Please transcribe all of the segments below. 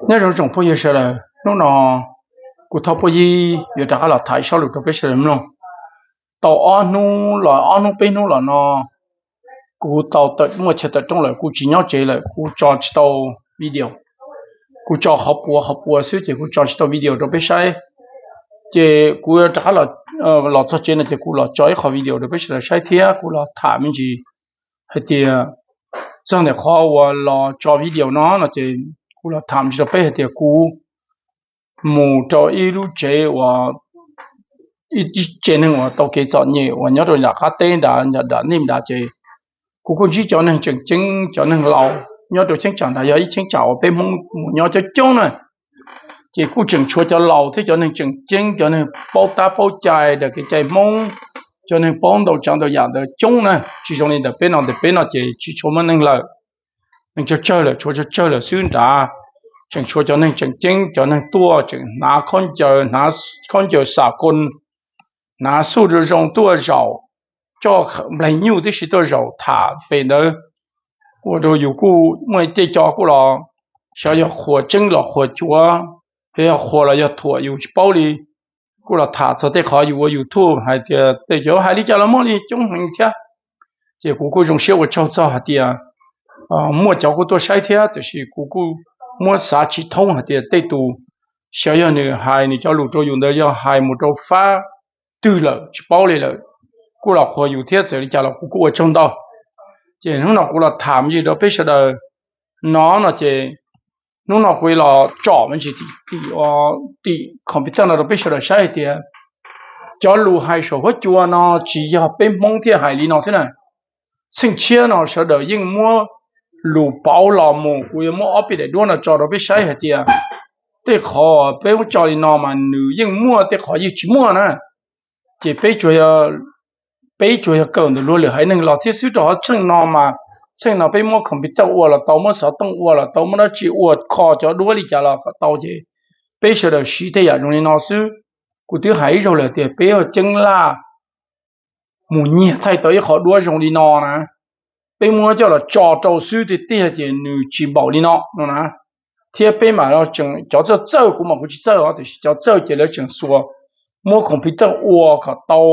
Nyob zoo tsoom phooj ywg sawv daws, hnub no kuv Thoj Puj Yig yuav rov qab los tham ib sob lus rau peb sawv daws mloog. Tau ob hnub los ob hnub peb hnub los no, kuv tau muaj chaw tawm rooj lawm, kuv tsis nyob tsev lawm, kuv tso tsis tau video. Kuv tso qhov puav qhov puav xwb ces kuv tso tsis tau video rau peb saib. Ces kuv rov qab los txog tsev no ces kuv los tso ib qho video rau peb sawv daws saib thiab kuv los tham me ntsis hais tias txog ntawm qhov uas los tso video no no ces kuv los tham me ntsis rau peb hais tias kuv mus rau ib lub tsev uas ib tsev neeg uas tau kev txom nyem uas nyob rau nram qab teb nrad, nram nej nrad ces kuv kuj ntsib cov neeg tseem ceeb, cov neeg laus nyob rau cheeb tsam ntawd yog ib cheeb tsam uas peb Hmoob mus nyob coob coob na. Ces kuj tseem tshuav cov laus thiab cov neeg tseem ceeb, cov neeg paub tab paub cai ntawm kev cai Hmoob, cov neeg paub ntau tsav ntau yam ntawd coob na. Tsis zoo li ntawm peb no, ntawm peb no ces tsis tshua muaj neeg lawm, neeg tsawg tsawg lawm, tshuav tsawg tsawg lawm xwb nrad. Tseem tshuav cov neeg tseem ceeb, cov neeg tuaj tseem hnav khaub ncaws, hnav khaub ncaws xam koos, hnav xuj zoo zoo tuaj zaum, coj nplaig nyuj tib si tuaj zaum tham pem ntawd. Ua rau yus kuj muaj tej co kuj los xyov yog qhuas tseeb los qhuas cuav, yog qhuas los yog thuam yus tsis paub li. Kuj los tham txog tej qhov yus ua YouTube hais tias tej cov hais li cas los muaj li coob heev thiab. Ces kuv kuj zoo siab ua tsaug txog hais tias muaj cov kuj tuaj saib thiab, tiam sis kuv kuj muab xav tsis thoob hais tias tej tus xyov yog nws hais nws cov lus rau yus ntawd yog hais mus rau fab twg lawm tsis paub li lawm, kuj los qhuas yus thiab. Txawm li cas los kuv kuj ua tsaug ntau. Ces hnub no kuv los tham me ntsis rau peb sawv daws no no ces hnub no kuv los tsom me ntsis tim, tim computer no rau peb sawv daws saib hais tias cov lus hais saum huab cua no tsis yog peb Hmoob thiaj hais li no xwb na. Txheej tshiab no sawv daws yeej muab lus pauv los mus, kuv yuav muab ob peb daim duab no tso rau peb saib hais tias tej qhov peb muab tso li no mas nws yeej muaj, tej qhov yeej tsis muaj na. Ces peb tsuas yog kawm ntawm luag lwm haiv neeg los thiab xwb, rau qhov txheej no mas, txheej no peb muab computer ua los tau, muab xov tooj ua los tau, muab dab tsi ua kho cov duab li cas los kom tau, ces peb sawv daws siv tej yam zoo li no xwb. Kuv twb hais ib zaug lawm tias peb ua ceeb laj mus nyiag thaij tau ib qho duab zoo li no na, peb muab coj los tso rau xwb tiag tiag ces nws tsis npaum li no no na. Thiab peb mas tseem cov txawj txawj, kuv mas kuv tsis txawj os, tiam sis cov txawj ces lawv tseem xuas muab computer ua kom tau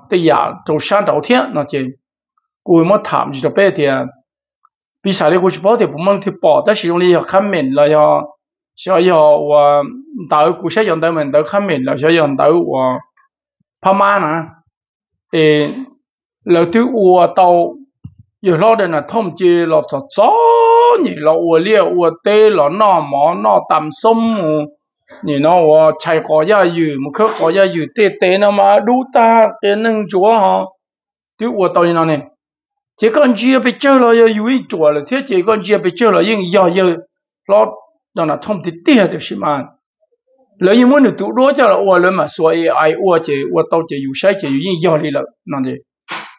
tej yam rau sab nraud thiab no ces kuv muab tham ntsis rau peb tias, piv xam li kuv tsis paub tias puas muaj leej twg pom, tab sis zoo li yog comment los yog, xyov yog uas ntawv, kuv saib cov ntawv mas ntawv comment los xyov yog ntawv uas phab mab na, es lawv twb ua tau, yawg hlob Donald Trump ces los txom txom nyem los ua liaj ua teb, los noj mov noj tam xoob mus, nim no uas chais qos yaj ywm, mus khawb qos yaj ywm, tej tes no mas dub tag, qias neeg ntsuav ho, twb ua tau li no ne. Ces koj ntsia pes tsawg los yog yus ib ruam lawm thiab, ces koj ntsia pes tsawg los yeej yog yawg hlob Donald Trump tiag tiag, tiam sis mas lawv yeej muab nws tus duab coj los ua, lawv mam xuas A I ua ces ua tau ces yus saib ces yus yeej yog li lawm no.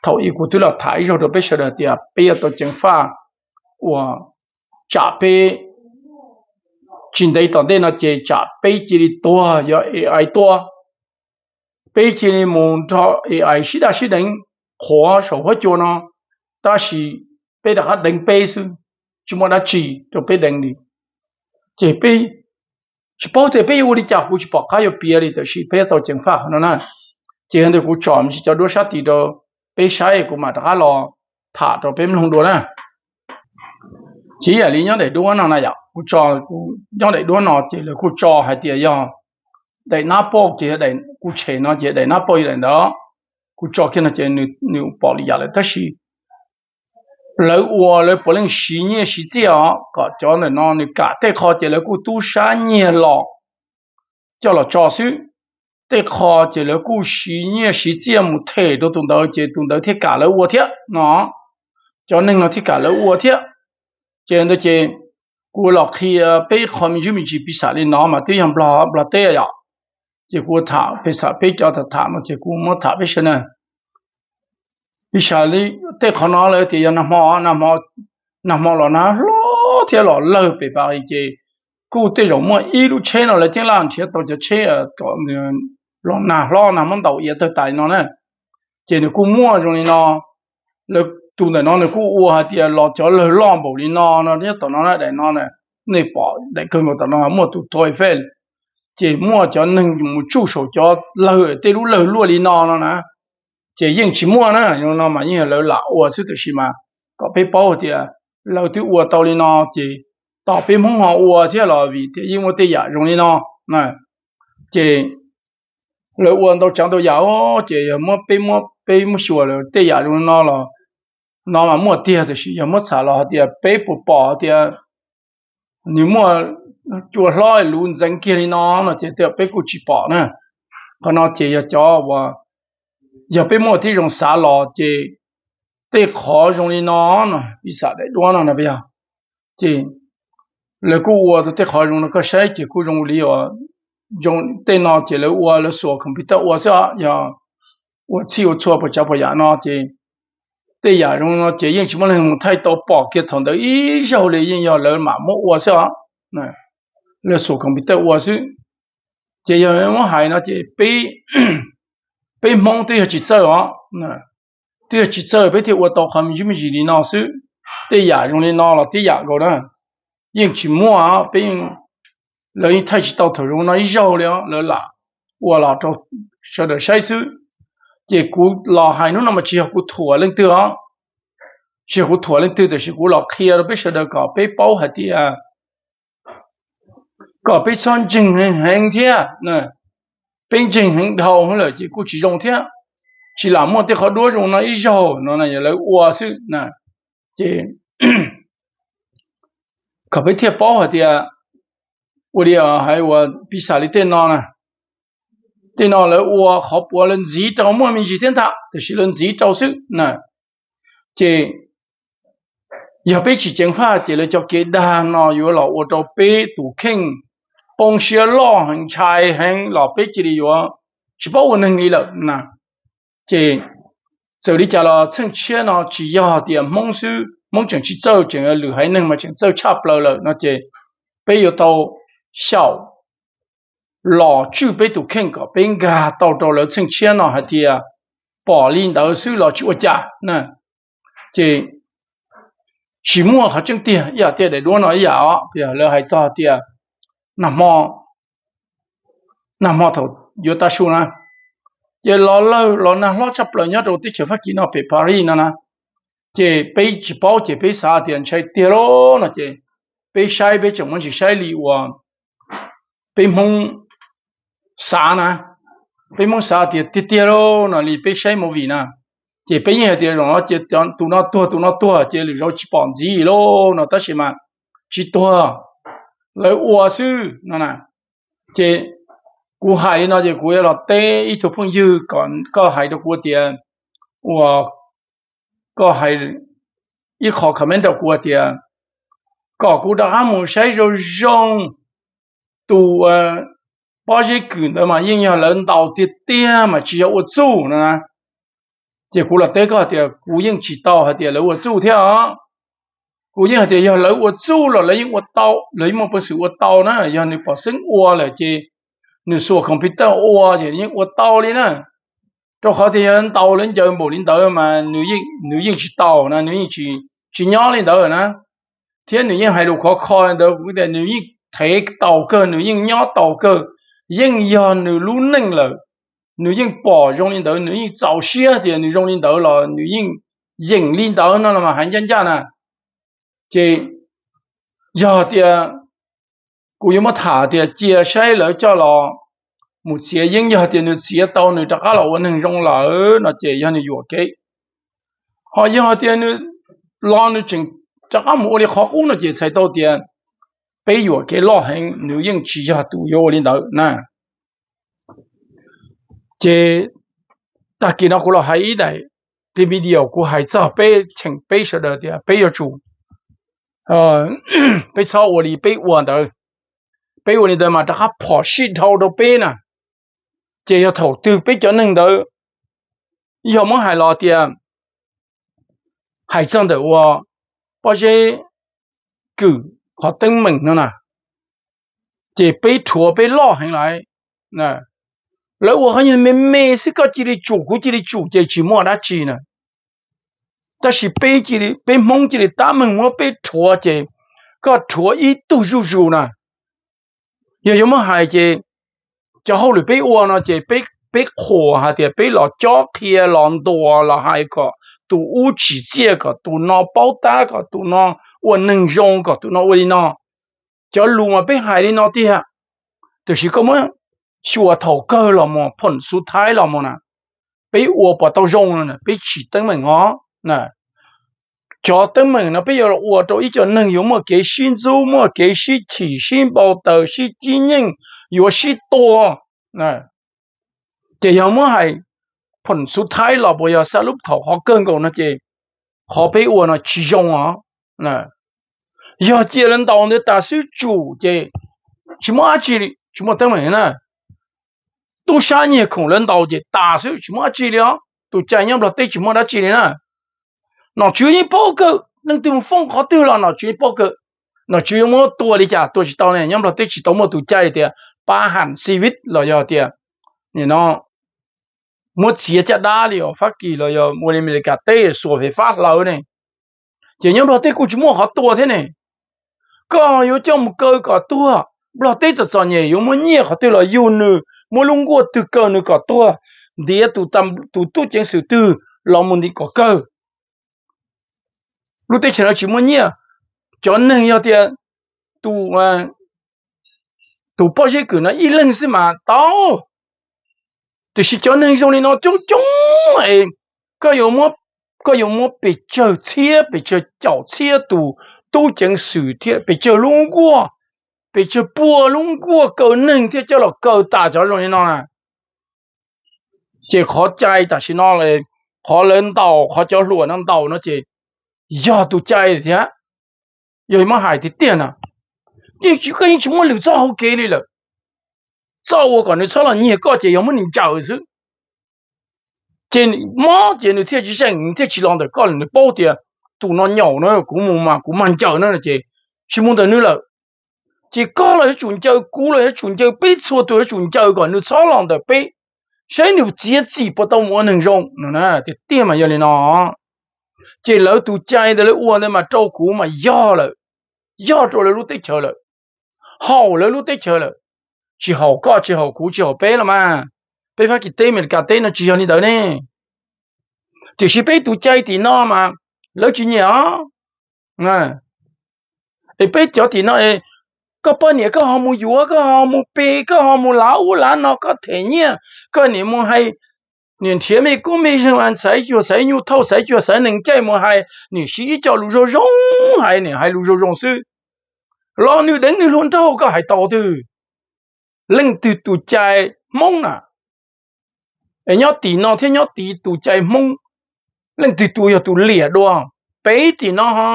Thaum ub kuv twb los tham ib zaug rau peb sawv daws tias peb yuav tau ceev faj uas tsam peb tsis ntev tom ntej no ces tsam peb cia li tuag yog A I tuaj, peb cia li mus nrog A I sib daj sib deev qhuav saum huab cua no, tab sis peb rov qab deev peb xwb, tsis muaj dab tsi rau peb deev li. Ces peb tsis paub tias peb yuav ua li cas, kuv tsis pom qab yuav piav li, tiam sis peb yuav tau ceev faj qhov no na. Ces yog ntawd kuv tsom me ntsis cov duab sab tid rau peb saib, kuv mam rov qab los tham rau peb mloog dua na. Ces ib yam li nyob daim duab no na yom, kuv tso, nyob daim duab no ces lawv kuj tso hais tias yog daim nab poj, ces kuv tshem no ces daim nab poj yog daim ntawd, kuv tso kiag no ces nws pom li yam lawm, tab sis lawv ua lawv puav leej siv nyiaj siv txiaj os, kom cov ntawm no nws kam tej qho ces lawv kuj tub sab nyiag los coj los tso xwb. Tej qho ces lawv kuj siv nyiaj siv txiaj mus them rau tus ntawd ces tus ntawd thiaj kam lawv ua thiab no, cov neeg no thiaj kam lawv ua thiab. Ces ntawd ces kuv los qhia peb qho me ntsis me ntsis, piv xam li no mas twb yog Nplog, Nplog teb yom. Ces kuv tham piv xam peb cov tham tham no ces kuv muab tham peb sawv daws. Piv xam li tej qhov no lawv tias yog nag hmo, nag hmo los nag hlob thiab los lawg pem pas ces kuj tej zaum muaj ib lub tsheb no lawv ceeb laj nrhiav tau cov tsheb kom los nag hlob nag muab ntaus iav tawg tas li no na. Ces nws kuj muaj zoo li no, lawv tus ntawm no nws kuj ua hais tias los cov lawg loj npaum li no no nyob tom no na, daim no na. nej pom daim kawg nkaus tom no muaj tus toy fej, ces muaj cov neeg mus tsuj saum cov lawg, tej lub lawg luaj li no no na, ces yeej tsis muaj na. Zoo no mas yeej yog lawv lam ua xwb, tiam sis mas kom peb paub tias lawv twb ua tau li no, ces tos peb Hmoob ho ua thiab los vim tias yeej muaj tej yam zoo li no. Ces lawv ua ntau tsav ntau yam, ces yog muab peb muab peb muab xyuas lawm tej yam zoo li no los no mas muaj tiag, tiam sis yog muab txham los hais tias peb puas pom tias nws muaj cua hlob luv ntxeev kiag li no no ces tej zaum peb kuj tsis pom na. Qhov no ces yog cov uas yog peb muaj tib zoo xav los ces tej qhov zoo li no no, piv xam daim duab no no yog, ces lawv kuj ua rau tej qhov zoo no koj saib ces kuj zoo li, tej no ces lawv ua lawv xuas computer ua xwb os, yog ua txhij ua txhua puas tsav puas yam no ces tej yam zoo no ces yeej tsis muaj leej mus thaij tau, pom kiag thaum ntawd ib zaug li yeej yog lawv mam muab ua xwb os, lawv xuas computer ua xwb. Ces yog muab hais no ces peb Hmoob twb yog tsis txawj os, twb yog tsis txawj peb thiaj ua tau qhov me ntsis me ntsis li no xwb. Tej yam zoo li no los tib yam nkaus na, yeej tsis muaj, peb, lawv yeej thaij tsis tau thaum zoo no ib zaug li os, lawv lam ua los rau sawv daws saib xwb. Ces kuv los hais hnub no mas tsis yog kuv thuam leej twg os, tsis yog kuv thuam leej twg, tiam sis kuv los qhia rau peb sawv daws kom peb paub hais tias kom peb txhob ntseeg heev heev thiab. Peb ntseeg heev dhau lawm ces kuj tsis zoo thiab. Tsis lam muaj tej qhov duab zoo no ib zaug no, lawv ua xwb na. Ces kom peb thiaj paub hais tias ua li hais uas piv xam li tej no na, tej no lawv ua qhov puav lawv ntxiv rau muaj me ntsis thiab ntag, tiam sis lawv ntxiv rau xwb na. Ces yog peb tsis ceev faj ces lawv cov kev dag no yuav los ua rau peb tus kheej poob siab loj heev ntshai heev los peb cia li yuav tsis paub ua neeg li lawm na. Ces txawm li cas los txheej tshiab no tsis yog tias Hmoob xwb, Hmoob tseem tsis txawj, tseem lwm haiv neeg mas tseem txawj tshaj plaws lawm no ces peb yuav tau xyaum los tswj peb tus kheej kom peb nkag tau rau lawv txheej tshiab no hais tias pom li ntawd xwb los tsis ua cas na. Ces tsis muaj qhov tseeb tiag ib yam tiag, daim duab no ib yam os, lawv hais txog tias nag hmo, nag hmo thaum yuav tav su na, ces los lawg los nag hlob tshaj plaws nyob rau teb chaws Fab Kis no pem Paris no na, ces peb tsis paub ces peb xav tias ntshai tiag lauj no ces peb saib peb tseem muab ntsis saib li uas peb Hmoob xav na, peb Hmoob xav tias tiag tiag lauj no li peb saib movie na, ces peb yeej hais tias zaum no ces tus no tuag tus no tuag ces lwm zaus tsis pom ntxiv lauj no, tab sis mas tsis tuag, lawv ua xwb no na. Ces kuv hais li no ces kuv yuav los teb ib tug phooj ywg kom koj hais rau kuv tias, uas koj hais ib qho comment rau kuv tias kom kuv rov qab mus saib zoo zoo tus pob zeb kwm ntawd mas yeej yog lawv ntaus tiag tiag mas tsis yog ua txuj no na. Ces kuv los teb koj tias kuv yeej tsis tau hais tias lawv ua txuj thiab os. Kuv yeej hais tias yog lawv ua txuj los lawv yeej ua tau, lawv yeej muaj peev xwm ua tau na. Yog nws pom xeeb ua lawm ces nws xuas computer ua ces yeej ua tau li na. Rau qhov tias yog ntaus lawv ncaws npaum li ntawd mas nws yeej tsis taus na, nws yeej tsis nyob li ntawd na. Thiab nws yeej hais lus khov kho li ntawd, kuv tias nws yeej thev taus kawg, nws yeej nyob taus kawg, yeej yog nws lub neej lawm. Nws yeej pom zoo li ntawd, nws yeej txaus siab tias nws zoo li ntawd los nws yeej yeem li ntawd no los mas hais ncaj ncaj na. Ces yog tias kuv yuav muab tham tias cia saib lawv coj los mus txiav yeeb, yog tias nws txiav tau nws rov qab los ua neeg zoo lawm no ces yog nws yuam kev. Ho yog tias nws los nws tseem rov qab mus ua li qhov qub no ces txhais tau tias peb yuam kev loj heev, nws yeej tsis yog tus yuav ua li ntawd na. Ces tag kis no kuv los hais ib daim clip video kuv hais txog peb cheem peb sawv daws tias peb yuav tsum, peb txhob ua li peb ua ntawd. Peb ua li ntawd mas rov qab phom sij dhau rau peb na. Ces yog thaum twg peb cov neeg ntawd yog muab hais los tias hais txog ntawm ua pob zeb kwm qhov teeb meem no na, ces peb rhuav peb loj heev lawm. Lawv ua qhov nyuag me me xwb koj cia li tsum kuv cia li tsum ces tsis muaj dab tsi na. Tab sis peb cia li, peb Hmoob cia li tab meeg muab peb rhuav ces koj rhuav ib tug zuj zus na. Yog yuav muab hais ces cov hauj lwm peb ua no ces peb qhuas hais tias peb los cob qhia los ntuas los hais kom tus ub tsim txiaj, kom tus no paub tab, kom tus no ua neeg zoo, kom tus no ua li no. Cov lus mas peb hais li no tiag, tiam sis koj muab xyuas thaum kawg los mus, phoom xu thaib los mus na, peb ua puas tau zoo no, peb tsis teeb meem os. Cov teeb meem no peb yuav los ua rau ib co neeg yuav muaj kev sib ntxub, muaj kev sib chim, sib npau taws, sib cib nyeej, yuav sib tua. Ces yog muab hais phoom xu thaib los puas yog xa lub thaum qhov kawg nkaus no ces qhov peb ua no tsis zoo os. Yog cia lawv ntaus ntawd tas xwb tsum ces tsis muaj dab tsi li, tsis muaj teeb meem na. Tub sab nyiag khoom lawv ntaus ces tas xwb tsis muaj dab tsi li os. Tus cai nyob Nplog teb tsis muaj dab tsi li na. Nom tswv yeej paub kawg, leej twg mus foob qhov twg los nom tswv yeej paub kawg. Nom tswv yuav muab tua li cas tua tsis tau ne. Nyob Nplog teb tsis tau muaj tus cai tias pab ham xi vib los yog tias no muab txiav caj dab li os Fab Kis los yog ua li Amelikas teb xuas fem fab hlawv ne. Ces nyob Nplog teb kuj tsis muaj qhov tua thiab ne. Koj yuav coj mus kaw kom tuag, Nplog teb txom txom nyem yuav muab nyiaj qhov twg los yug nws, muab lub nkuaj twg kaw nws kom tuag, ntiav tus tub ceev xwm twg los mus ntim kom kawg. Lub teb chaws no tsis muaj nyiaj. Cov neeg yog tias tus pob zeb kwm no ib leeg xwb mas tau, tiam sis cov neeg zoo li no coob coob es koj yuav muab pes tsawg txhiab pes tsawg caum txhiab tus tub ceev xwm thiab pes tsawg lub nkuaj, pes tsawg pua lub nkuaj kaw neeg thiab coj los kaw tas cov zoo li no na. Ces qhov cai tam sim no, qhov lawv ntaus, qhov cov hluas no ntaus no ces yog tus cai thiab. Yog muab hais tiag tiag na, yeej tsis, koj yeej tsis muaj lwm txoj hauv kev li lawm. Txoj ua kom nws txhob los nyiag koj ces yog muab nws ncaws xwb. Ces mob ces nws thiaj tsis zeem, nws thiaj tsis los ntawm koj lawm, nws paub tias tus no nyaum na, kuv mus mas kuv mag ncaws na no ces tsis mus ntawm nws lawm. Ces koj los yuav tsum ncaws, kuv los yuav tsum ncaws, peb txhua tus yuav tsum ncaws kom nws txhob los ntawm peb, saib nws txiav txim puas tau mus ua neeg zoo no na. Tiag tiag mas yog li no. Ces lawv tus cai ntawd lawv ua ntawd mas rau kuv mas yog lawm, yog rau lawv lub teb chaws lawm, haum lawv lub teb chaws lawm. Tsis haum koj, tsis haum kuv, tsis haum peb los mas. Peb Fab Kis teb Amelikas teb no tsis yog li ntawd ne. Tiam sis peb tus cai tim no mas lawv tsis nyiam os. Es peb cov tim no, koj poj niam koj ho mus yuav, koj ho mus pe, koj ho mus lav ub lav no, koj them nyiaj, koj niam mus hais, niam nrhiav me kub me zeeg, xaiv xyuas xaiv nyuj thauj, xaiv xyuas xaiv nees caij mus hais, niam siv ib co lus zoo zoo hais, niam hais lus zoo zoo xwb los nws deev nws hluas nraug, koj hais tau twg? Leej twg tus cai Hmoob na? Es nyob tim no thiab nyob tid tus cai Hmoob, leej twg tus yog tus liam dua? Peb tim no ho.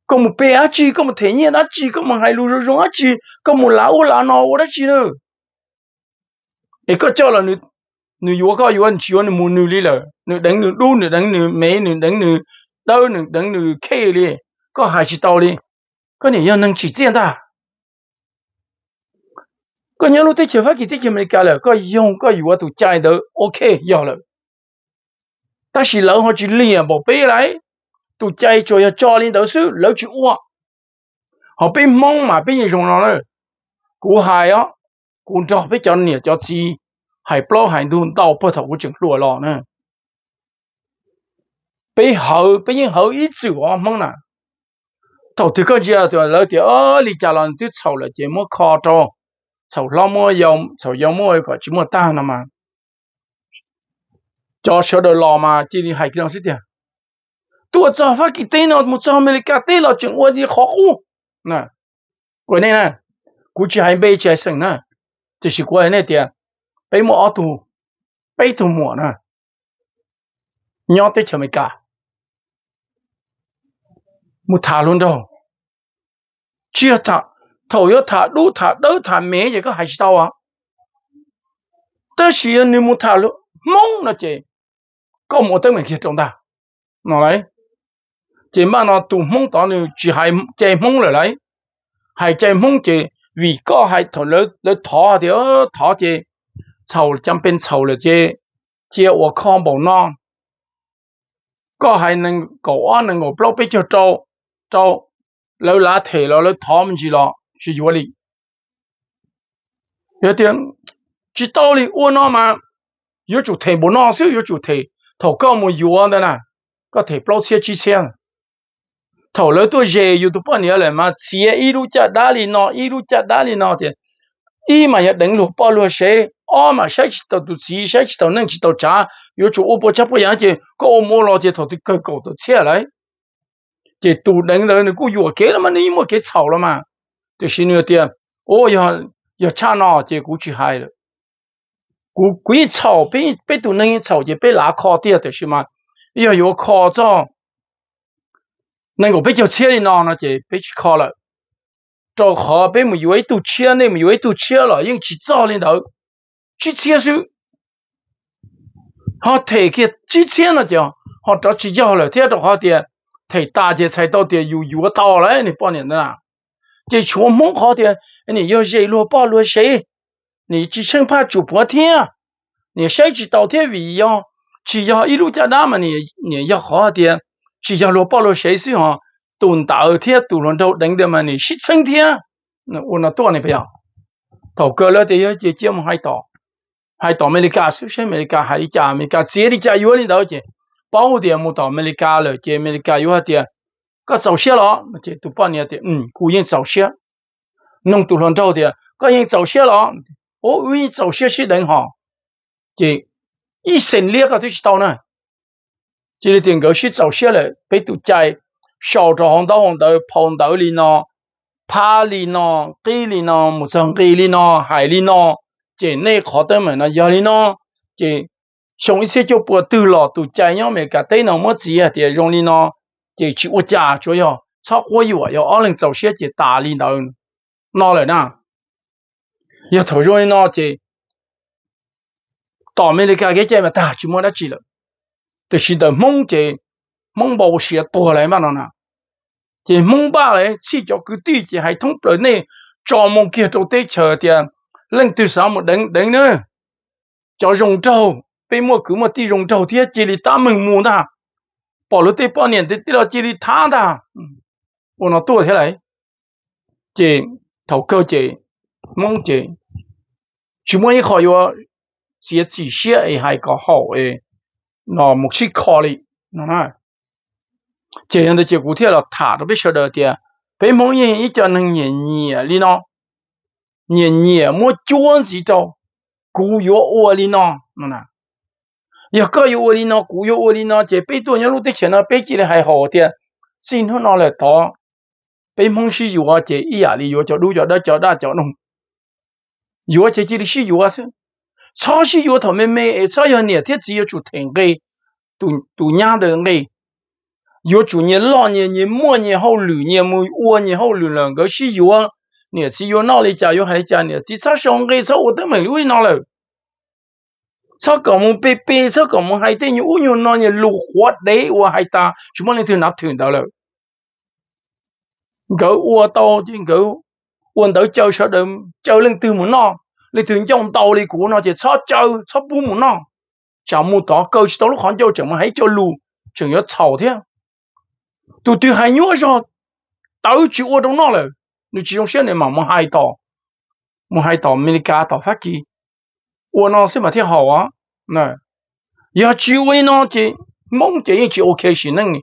Koj mus pe dab tsi, koj mus them nyiaj dab tsi, koj mus hais lus zoo zoo dab tsi, koj mus lav ub lav no ua dab tsi na? Es koj coj los nws yuav koj yuav, nws tsis yuav nws mus nws li lawm, nws deev nws dub, nws deev nws me, nws deev nws dawb, nws deev nws khej li, koj hais tsis tau li. Koj niam yog neeg tsim txiaj ntag. Koj nyob lub teb chaws Fab Kis teb chaws Amelikas lawm, koj yoog koj yuav tus cai ntawd ok yog lawm. Tab sis lawv ho tsis liam npaum peb lauj. Tus cai tsuas yog tso li ntawd xwb lawv tsis ua. Ho peb Hmoob mas peb yeej zoo no na. Kuv hais os, kuv nrog peb cov niam cov txiv hais plaub hais ntug ntau puag thaum kuv tseem hluas los na. Peb hawv, peb yeej hawv ib txwm os Hmoob na. Thaum twg koj ntsia lawv tias li cas los twb txhaum lawm ces muab kho rau, txhaum hlob muab, txhaum yau muab kom tsis muaj tag no mas. Cov sawv daws los mas cia li hais li no xwb tiag. Tuaj txog Fab Kis teb no mus txog Amelikas teb los tseem ua li qhov qub. Ua nej na, kuv tsis hais npe tsis hais xeem na, tiam sis kuv hais nej tias peb muaj ob tug, peb tug muam na, nyob teb chaws Amelikas mus tham hluas nraug, tsis yog tham, thaum yuav tham dub tham dawb tham mev ces koj hais tsis tau. Tab sis yog nws mus tham Hmoob no ces koj mus ua teeb meem kiag rau ntag no lauj. Ces npaj no tus Hmoob tod nws tsis hais cai Hmoob lawm lauj. Hais cai Hmoob ces vim koj hais thaum lawv thov tias thov ces txhaum, cas pes txhaum lawm ces cia ua kho npaum no. Koj hais nees nkaum ob nees nkaum plaub peb caug rau, rau lawv lav them los lawv thov me ntsis los tsis yuav li. Yog tias tsis tau li, ua no mas yuav tsum them npaum no xwb, yuav tsum them. Thaum koj mus yuav ntawd na, koj them plaub txhiab tsib txhiab. Thaum lawv tuaj zes yus tus poj niam lawm mas txiav ib lub caj dab li no, ib lub caj dab li no tias, ib mas yog deev luag poj luag sev, ob mas saib tsis taus tus txiv, saib tsis taus neej tsis taus tsav, yuav tsum ua puas tsav puas yam ces koj ua mus ua los ces thaum twg kawg kaum tawm txhiab lawm. Ces tus deev ntawd nws kuj yuam kev los mas nws yeej muaj kev txhaum los mas. Tiam sis nws tias, u, yog tshaj no ces kuv tsis hais lawm. Kuv, kuv yeej txhaum, peb tus neeg yeej txhaum ces peb lav kho tiag, tiam sis mas yog yuav kho txog nees nkaum peb caug txhiab li no no ces peb tsis kho lawm. Rau qhov peb mus yuav ib tug tshiab, nej mus yuav ib tug tshiab los yeej tsis txog li ntawd, tsib txhiab xwb. Ho them kiag tsib txhiab no ces ho rov tsis yog lawm thiab, rau qhov tias them tas ces txhais tau tias yus yuav tau lawm niag poj niam ntawd na. Ces tshuav Hmoob qhov tias nim yog zes luag poj luag sev, nim tsis tsheej phaj tsum puav thiab, nim saib tsis taus thiab vim yog tsis yog ib lub caj dab mas nim yog qhov tias tsis yog luag poj luag sev xwb ho, tus ntawd thiab tus hluas nraug deev ntawd mas nim sib txheeb thiab. Ua no tuaj ne, thaum kawg lawv tias yog ces cia mus hais tom, hais tom Amelikas xwb, saib Amelikas hais li cas, Amelikas txiav li cas yuav li ntawd ces paub tias mus tom Amelikas lawm ces Amelikas yuav hais tias, koj txaus siab los? Ces tus poj niam tias, kuv yeej txaus siab. Nug tus hluas nraug tias, koj yeej txaus siab los? U, wb yeej txaus siab sib deev hos. Ces ib xees liab koj twb tsis tau na. Cia li tias nkawd sib txaus siab lawm, peb tus cai sau rau hauv ntaub hauv ntawv, phau ntawv li no, phab li no, qib li no, mus txog nqis li no, hais li no, ces nej qhov teeb meem no yog li no, ces xyoo ib txhiab cuaj puas twg los tus cai nyob Amelikas teb no muab txiav hais tias zoo li no, ces tsis ua cas, tsuas yog txhob quab yuam, yog ob leeg txaus siab ces tas li ntawd no lawm na. Yog thaum zoo li no ces tom Amelikas kev cai mas tag, tsis muaj dab tsi lawm. Tiam sis ntawm Hmoob ces Hmoob npau siav tuag lawm npaj no na. Ces Hmoob npaj lawm, txhij cov kwv tij ces hais thoob plaws, nej tso moo kiag rau teb chaws tias leej twg xav mus deev deev na. Cov zoo nraug, peb muaj kwv muaj tij zoo nraug thiab cia li tab meeg mus ntag. Pom luag tej poj niam tej los cia li thab ntag. Ua no tuaj thiab lawm. Ces thaum kawg ces Hmoob ces tsis muaj ib qho yuav txiav txim siab es hais kom haum es no mus sib kho li no. Ces yog ntawd ces kuv thiaj los tham rau peb sawv daws tias peb Hmoob yeej ib co neeg nyiam nyiam li no, nyiam nyiam muab cuab ntxiv rau, kuv yuav ua li no no. Yog koj yuav ua li no, kuv yuav ua li no, ces peb tuaj nyob lub teb chaws no peb cia li hais haum tias txij hnub no lawm tod peb Hmoob sib yuav ces ib yam li yuav cov dub cov dawb cov daj cov noog. Yuav ces cia li sib yuav xwb. Txhob sib yuav thaum me me es txhob yog niam thiab txiv yuav tsum them nqi tus nyab ntawd nqi. Yuav tsum nyias loj nyias, nyias muaj nyias hauj lwm, nyias mus ua nyias hauj lwm lawm nkawd sib yuav. Niam txiv yuav noj li cas yuav hais li cas niam txiv txhob sau nqi txhob ua teeb meem li ub li no lawm. Txhob kom mus pe pe, txhob kom mus hais tej nyuag ub nyuag no, nyias lus qhuav dev uas hais tas tsis muaj leej twg nav thwm ntawd lawm. Nkawd ua tau ces nkawd ua ntawd caw sawv daws, caw leej twg mus noj, leej twg ncauj ntau li kuv no ces txhob caw, txhob pub mus noj. Tsam mus tod kaw tsis tau lub qhov ncauj tseem mus hais ib co lus tseem yuav txhaum thiab. Tus twg hais nyuaj zog tawv tsis ua rau noj lawm, nws tsis zoo siab nws mam mus hais tom, mus hais tom Amelikas tom Fab Kis. Ua no xwb mas thiaj haum os. Yog tsis ua li no ces Hmoob ces yeej tsis ok sim neej.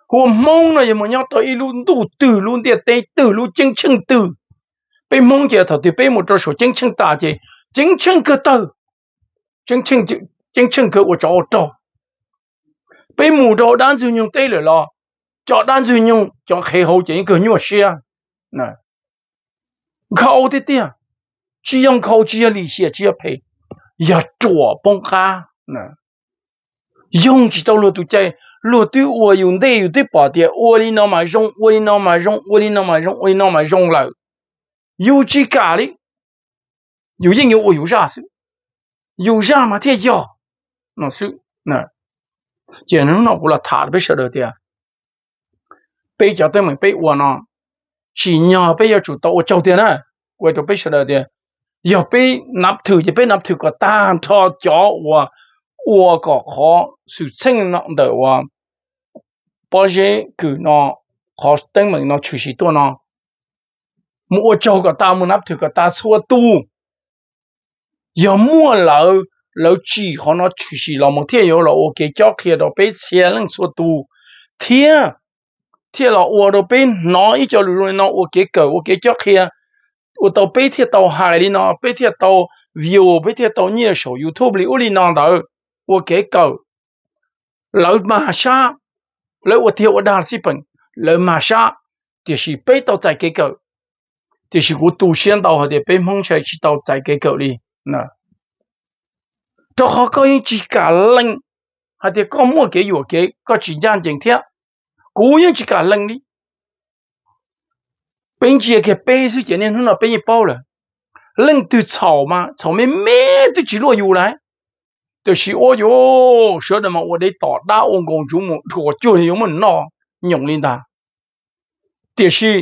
Hu ua Hmoob no yog mus nyob rau ib lub ntuj twg, lub ntiaj teb twg, lub ceeb tsheej twg, peb Hmoob ces thaum twg peb mus rau saum ceeb tsheej tas ces ceeb tsheej kawg tawg, ceeb tsheej kawg ua tsov ua rog. Peb mus rau dab ntxwg nyoog teb lawm los cov dab ntxwg nyoog cov qhev hauv ces yeej kawg nyuaj siab. Nkhaus tiag tiag, tsis yog nkhaus, tsis yog lim hiam, tsis yog phem, yog ruam poob qab. Yoog tsis tau luag tus cai, luag twb ua yus ntej, yus twb pom tias ua li no mas zoo, ua li no mas zoo, ua li no mas zoo, ua li no mas zoo lawm. Yus tsis kam li, yus yeej yuav ua yus zaj xwb, yus zaj mas thiaj yog no xwb. Ces hnub no kuv los tham rau peb sawv daws tias peb cov teeb meem peb ua no, tsim nyog peb yuav tsum tau ua tsaug tiag na. Kuv hais rau peb sawv daws tias yog peb nav thwm ces peb nav thwm kom tag nrho cov uas ua kom qhov xwm txheej no ntawm uas pob zeb kws no qhov teeb meem no tshwm sim tuaj no. Mus ua tsaug kom tas, mus nab thwm kom tas txhua tus. Yog muaj lawv, lawv tsim qhov no tshwm sim los mus thiaj yuav los ua kev cob qhia rau peb txhia leej txhua tus, thiab thiaj los ua rau peb hnov ib co lus zoo li no ua kev kawm, ua kev cob qhia, ua tau peb thiaj tau hais li no, peb thiaj tau view, peb thiaj tau nyiaj saum YouTube li ub li no ntawd, ua kev kawm. Lawv mag sab, lawv ua tiag ua dag xij peem, lawv mag sab, tiam sis peb tau txais kev kawm. Tiam sis kuv tu siab ntau hais tias peb Hmoob ntshai tsis tau txais kev kawm li, rau qhov koj yeej tsis kam lees hais tias koj muaj kev yuam kev, koj tsis ncaj ncees thiab. Kuv yeej tsis kam lees li. Peb ntsia kiag peb xwb ces niaj hnub no peb yeej paub lawm. Leej twg txhaum mas txhaum me me twb tsis luaj yus lawm, tiam sis ua yus sawv daws mas ua deb tom dab ua nkaus ntsuav mus dhuav cuag li yuav muaj noj nyoos li ntag. Tiam sis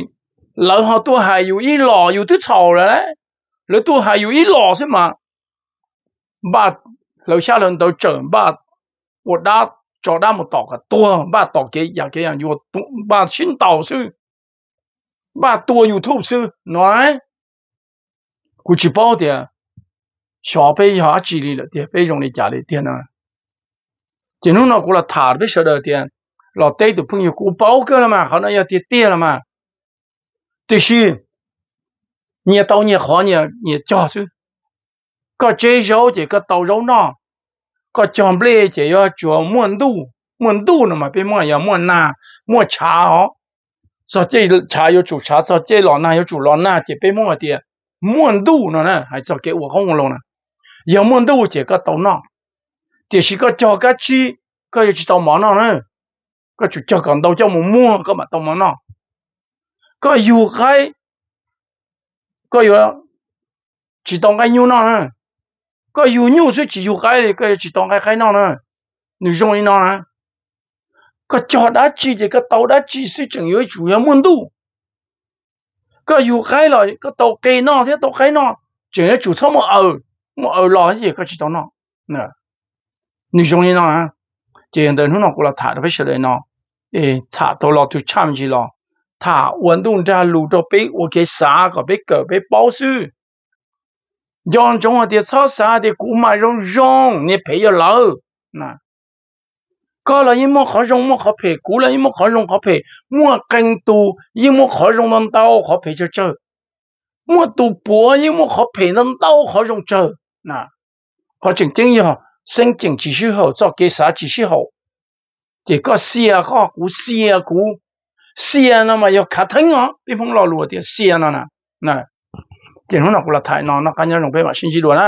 lawv ho tuaj hais yus ib los, yus twb txhaum lawm, lawv tuaj hais yus ib los xwb mas npaj hlawv xyab hlawv ntawv tsawm, npaj ua dab, tso dab mus tom kom tuag, npaj tom kev yam kev yam yuav, npaj sib ntaus xwb, npaj tua YouTube xwb no. Kuv tsis paub tias xyov peb yog dab tsi li lawm tiag, peb zoo li cas li tiag no. Ces hnub no kuv los tham peb sawv daws tias, los teb tus phooj ywg, kuv paub kawg los mas, qhov no yog tiag tiag los mas. Tiam sis nyias tau nyias qhov nyias cog xwb. Koj tseb zaub ces koj tau zaub noj, koj cog nplej ces yuav tsuas muaj ntuj. Muaj ntuj no mas peb Hmoob yog muaj nag muaj tshav os. Txog caij tshav yuav tsum tshav, txog caij los nag yuav tsum los nag, ces peb Hmoob hais tias muaj ntuj no na, hais txog kev ua qoob ua loo na. Yog muaj ntuj ces koj tau noj, tiam sis koj cog kab tsib, koj yuav tsis tau mov noj na. Koj tsum cog kom ntau coj mus muag koj mam tau mov noj. Koj yug qaib, koj yuav tsis tau nqaij nyuj noj na. Koj yug nyuj xwb tsis yug qaib li, koj yuav tsis tau nqaij qaib noj na. Nws zoo li no na. Koj cog dab tsi ces koj tau dab tsi xwb, tseem yuav tsum yog muaj ntuj. Koj yug qaib los koj tau qe noj thiab tau qaib noj, tseem yuav tsum txhob muaj aws, muaj aws los thiab ces koj tsis tau noj. Nws zoo li no. Ces ntawm hnub no kuv los tham rau peb sawv daws no, txham tau los twg tshaj me ntsis los tham ua ntuj nrag lus rau peb ua kev xav kom peb kawm peb paub xwb. Nco ntsoov hais tias txhob xav tias kuv mas zoo zoo, niag phem yog lawv. Koj los yeej muaj qhov zoo muaj qhov phem, kuv los yeej muaj qhov zoo qhov phem, muaj qee tus yeej muaj qhov zoo ntau ntau qhov phem tsawg tsawg, muaj tus puav yeej muaj qhov phem ntau ntau qhov zoo tsawg. Qhov tseem ceeb yog xeeb ceem tsis sib haum, txoj kev xav tsis sib haum. Ces koj xia koj, kuv xia kuv, xia no mas yog khav theeb os, peb Hmoob lo lus tias xia no na. Ces hnub no kuv los tham no, noj qab nyob zoo, peb mam sib ntsib dua na.